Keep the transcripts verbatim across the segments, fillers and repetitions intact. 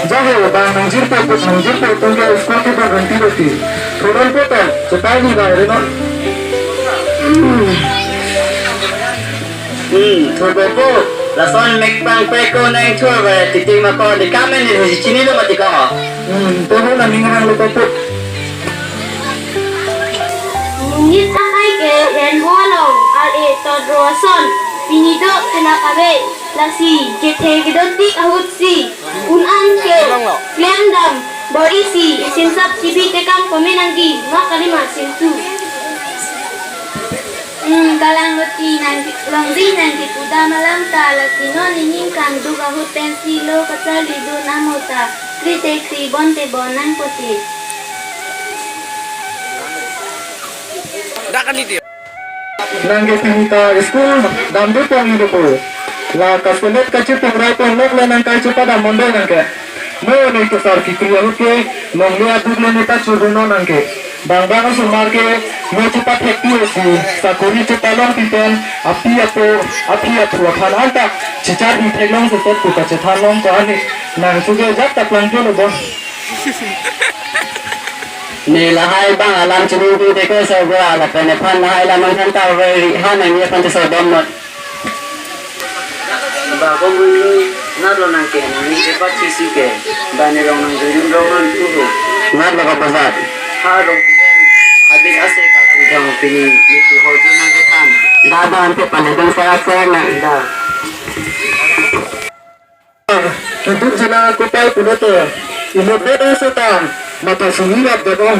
Jahe bang nangjirpo, nangjirpo atum ke school kedun renti roti. Thoron potem, chepai ni bang reno. Hmm, thurbo po. Lason mek pangpre ko nang thur ba titik ma ko di kamen ni chinilo mati ko. Hmm, to ho na ning rang lo ko po. Monit akai ke henbo along, ar-e todro ason, pini do kenak ave, lasi kethe kedo tik ahut si, un-an ke, klem dam, bor-i si, isimsap chibi tekang pame nangji, ma kalima simtu. Hmm, kalang roti nang, longri nangji puda malam ta, lasi non ining kangduk ahut pensi lo kacharli dun amo ta, kri te kri bon te bon nang poti. Dak kan itu. Nang ke pini ta school damde pong ido po. La kaselet kachipungraiponlok le nang kai chepadam mondoi nang ke. Mo ne kesar kikri ahut ke longle aduk le neta churno nang ke. Bang bang osomar ke mo chepathek pi si sakori chepalongpi pen api apo api aphu aphan anta chicharli theklong seset pu kachethanlong ko ani nang suge jak taklang ke lo bon. Ne lahai bang alam chini pi teko sobra lapen nephan lahai lam angkhan ta ri ha nang ye phan te sobom not. Ba ko bui nat lo nang ke nang ni ke pat si si ke. Ba ne rong nang duyun rong nang tu ho. Nat lo ka bazar. Ha rong habit ase ka tu jang pini itu ho ju nang ke than. Da ba ante pan dong sarak sarak nang da. Keduk jena kupai pulote, inut vet setang, mata sini lap jadong,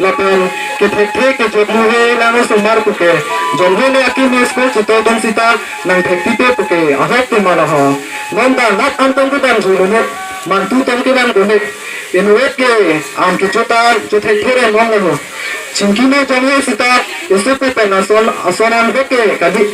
lapen kethek thek kejok muhe lang osomar puke, jonghe ne akim school chito dong sita, nang thek tipe puke, ahok ke malaho. Non ta nat antong kedam julunut, mantu tong kedam gunik, inut ke, an kechotan, chethek thek em ong leho. Chingki ne jonghe sita, isupu pen ason, ason an veke kali.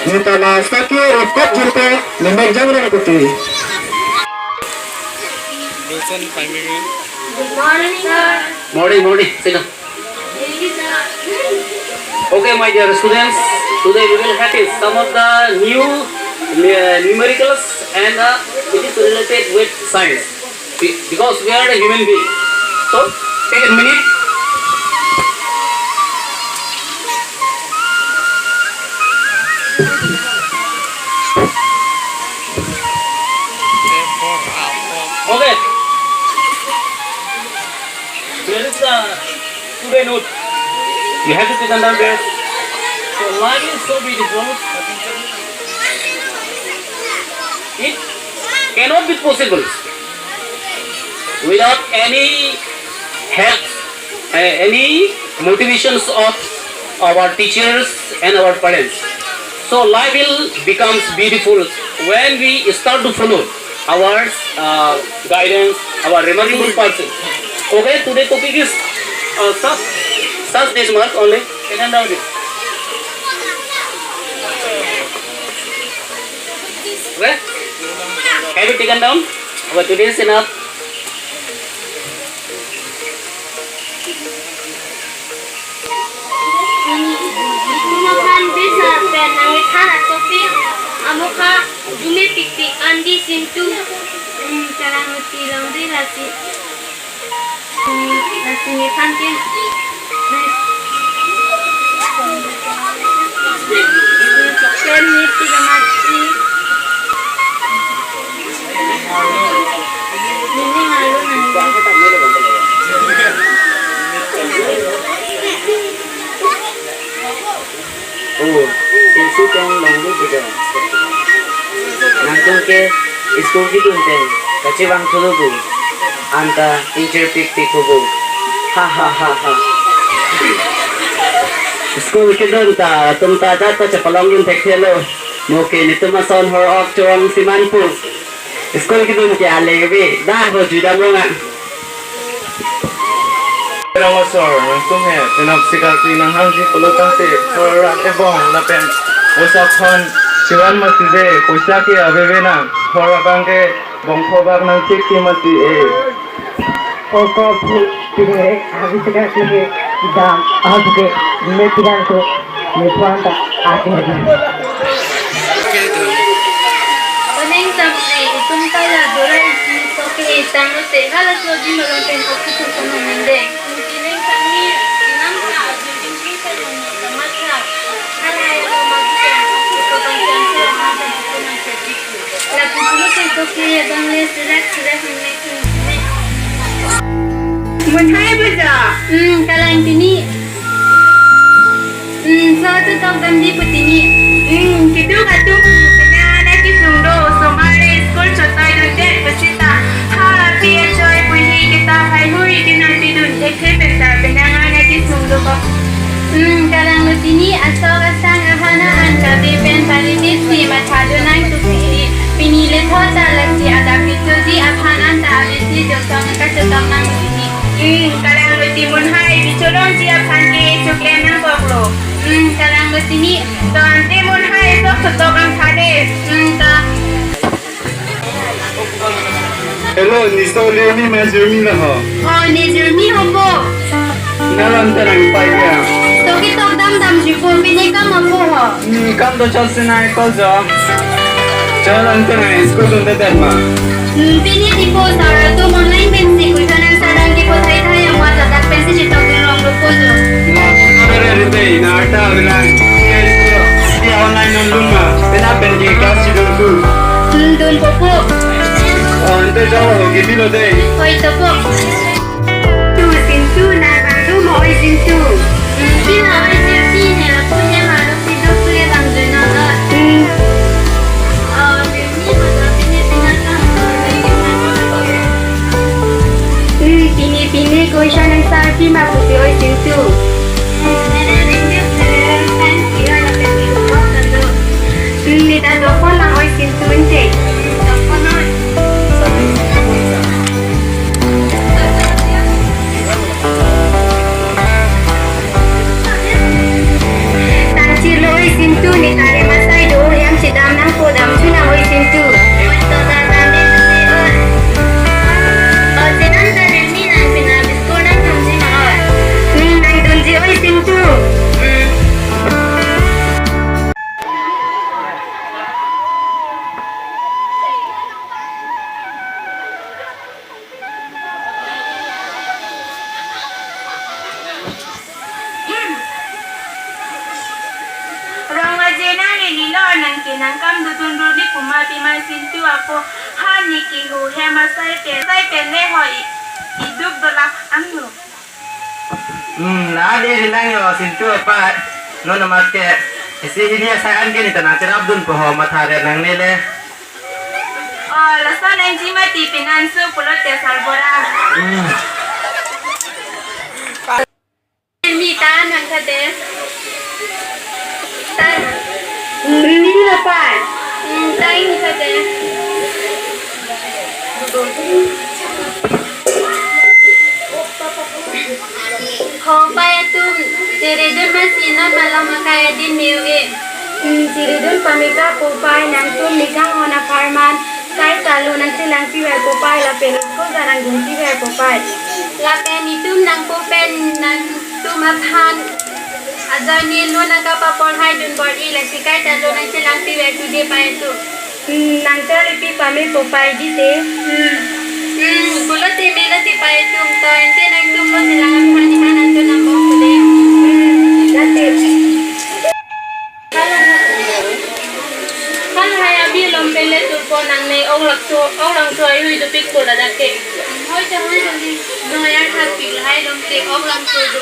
Neta la sake ekot jumpe, ne mek jang rang kuti. Wilson Primary. Good morning, sir. Morning, morning. Sit down. Thank you, sir. Okay, my dear students, today we will practice some of the new, uh, numericals and, uh, it is related with science. Be-, because we are a human being. So, take a minute. Okay. Here is the today note. You have to take down there. So life is so beautiful. It cannot be possible without any help, uh, any motivations of our teachers and our parents. So life will becomes beautiful when we start to follow our, uh, guidance, our remarkable person. Okay, today topic is, uh, such, such this much only. Taken down this. Okay? Have you taken down? Okay, today is enough. Itum aphan bisa pen nangkethan atopic amokha dumepikpik andi sintu, hmm, kalang uti longri lasi. Hmm, lasi nephan ke. Pen niti kamatsi. Nini malu nang. Oh, singsi pen longri bidang. Nangtum ke school kedun pen kachevang thulo bu. Anta inchirpikpik ho bu. Ha ha ha ha. School kedun ta tum ta jat ta chepalong dun thekthelo. Mo ke netum ason hor ok chorong siman pu. School kedun ke ale ave, da ho judam rong a. Rong asor, nangtum he, penap sikalpi nanghangji pulo tangte, thor rak ebong lapen, poisa khon, chivan mati ve, poisa ke ave ve nang, thor abang ke, bongkho bak nangthik ke mati e. Oko phu, pine, abi sega pine, dam, abi ke, me tigang ko, me puan ta, ake. Opening chapter, itum ta la dora isi, toke Tanglo te, halaso adim along pen kok kethur kono mendeng. Mungkin neng kami, inam ka, building kring ka long kamatha. Halahai along magi pen, aku kobang siang siang, mata aku nang jadi. Lapu dulu pen kok ke, bang le, serak, serak, nang neng, neng. Munhai baja. Hmm, kalang pini. Hmm, so tu tok dam di putini. Hmm, keduk atum, penang anak kesung do, osomar le school chotoi dundet, pasita. Ha, pi achoi puhi kita hai hui kinang pidun, thekthe penta, penang anak kesung do kok. Hmm, kalang lo pini, asok asang ahana an kabe pen bali dit si matha do nang tu pini. Pini le thot ta lasi ada pitu di aphan an ta abisi josong kachotong nang pini. Hmm, kalang lo ti munhai, bicholongji aphan ke choklem nangkoklo. Hmm, kalang lo tini. To ante munhai sok sotok ang phade. Hmm, to. Hello, niso Lirmi ma Jirmi lo ho? Oh, ne Jirmi ho po. Nalam terang pai ya. To ketok dam damji po, pine kam ho po ho? Hmm, kam do chal sinai kol jo. Chal ante na school dundet ma. Hmm, pini tipo sar atum online pensi question answer dam kipo thai thai yang WhatsApp dak pensi chetok dun longlo po jo. Nare rite na arta bilang. Dia online non lun ma. Pena pen ke class si dun tu. Hmm, dun po po. Oh, ante jao ho ke bilo de. Oi to po. Tu Sintu, nang bang tu mo oi Sintu. Hmm, pina oi Sintu ne lapu ne malu si duk le bang dun na. Hmm. Oh, Pini pini question answer pi ma pusi oi Sintu. Hmm, neta dophon lang oi Sintu ente. Tangchirlo oi Sintu, ne tare masai do hem si dam nangpo, damthu nang oi Sintu. Oi to ta dam de tu te oi. O, chenan ta nem ni nang pina biskul nangdunji ma oi. Hmm, nangdunji oi Sintu. Hmm. Rong aje nang ili lo nang ke nang kam dodun ruli puma pima Sintu apo ha ne ke ho hem asai pen sai pen le ho i iduk dolak angno. Hmm, la di di nang yo Sintu apa. Non amat ke isi hini asai an ke ne ta nang cherap dun po ho matha re nang ne le. Oh, lason nangji mati pinanso pulote sarbura. Hmm. Mi ta nang kade. Ta. Ni la pai. Hmm, ta ni kade. Ho pai atum, chiridun ma si non malom akai adin meu e. Hmm, chiridun pameka po pai nangtum mekang hona parman, kaita lo nangchelang piver po pai lapen school ta nangdun piver po pai. Lapen itum nangpo pen nangtum aphan ajoine lo nangkapapor hai dun bor-i lasi kaita lo nangchelang piver tu de pai atum. Hmm, nang ta le pi pame po pai di te. Hmm. Hmm, pulote me lo ti pai atum to ente nangtum lo chelang aphan ni ma nangtum nang bong kude. Hmm, la te. Halahai abi along pen le turpo nang ne ok langso, ok langso ai hui dopik po ladak ke. Hoi ta hoi dali. No ya thak pik lahai along ke ok langso do.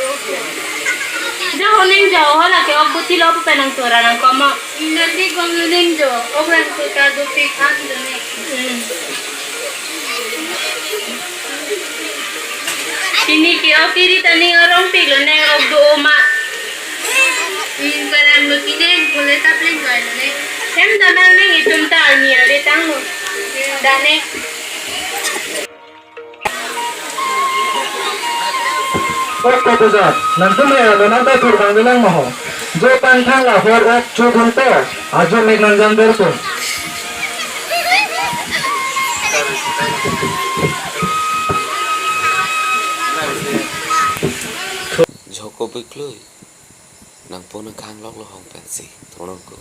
Jo ho neng jo ho lake ok buti lo pu pen nang tura nang komo. Nang di gong lo neng jo, ok langso ta dopik an do ne. Hmm. Pini ke ok iri ta ning arong pik lo neng ok do ma. Hmm, kalang lo ti neng, pule ta pleng kai lo neng. Hem ta nang neng itum ta arni are tanglo. Hmm, da neng. Ok, kopi jat, nangtum ya, lo nang ta tur bang bilang ma ho. Jo pangthang la hor ok chu dun to, ajo mek nang jam ber to. Joko biklui. Nangpo nangkhang lok lo hong pensi, thonong ko.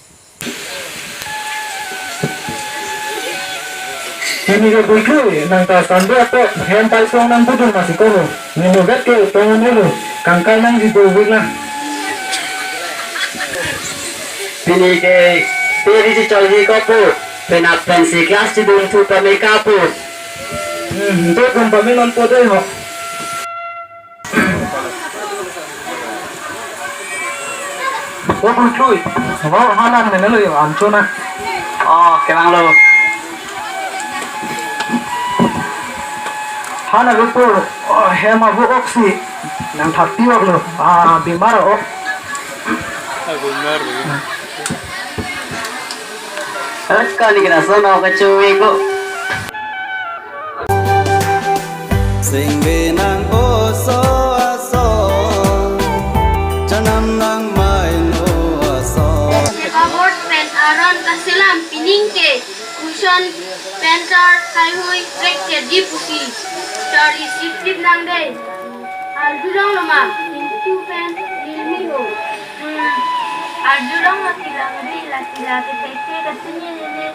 Pini ke Bujui, nang ta Sunday apot hem paisong nangpudun masi ko ho. Nino vet ke tongon elo, kangkai nangji dovik lang. Pini ke peri checholji ko pu, penap pensi class chedun thu pame ka pu. Hmm, do kum pame non po dei ho. O Bujui, ho hanan mene lo yo, ancho na. Oh, kevang lo. Hana lo po, oh, hem avo oksi, nang thakti ok lo, ah, bimar ok. Alat ko ni kena sono kachui ko. Singbe nang oso aso, chanam nang maino aso. Seba board pen aron kaselam pining ke question paper haihui track ke di pusi. Charli sip sip nang dei. Arjulong lo ma, pintu pen nilmi ho. Hmm, arjulong lo tilang ri la tila ke teke ke sini nini.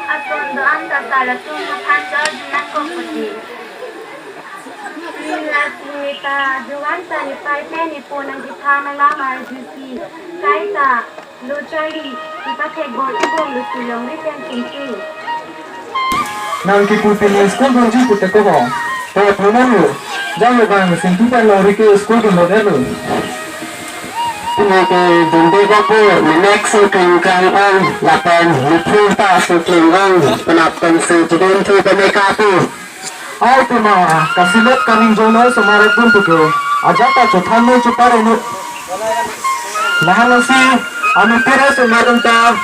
Aton do-an ta sala tum mathan charli nang ko pati. Nila sinita duan ta ni pai pen ni po nangkethan alam arjusi. Kaita lo charli, ipathek bor ibom lo silong ri pen singsi. Nang kipu pini school dunji pute ko ho. To phunan lo. Jang lo bang singtu pen longri ke school dun lo dei lo. Pini ke dun dei ko pu, menek si kangkang ong, lapen liphu ta si kling ong, penap pensi chedun thu pame ka pu. Ai tema, kasilot kaningjeino osomar atum puke. Ajat ta chothanno chopareno. Lahan asi, ami pera osomar atum ta,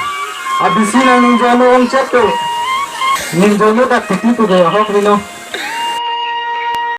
abisi nangningjeno ongchot to. Ningjeino dak titi puke, ahok rino.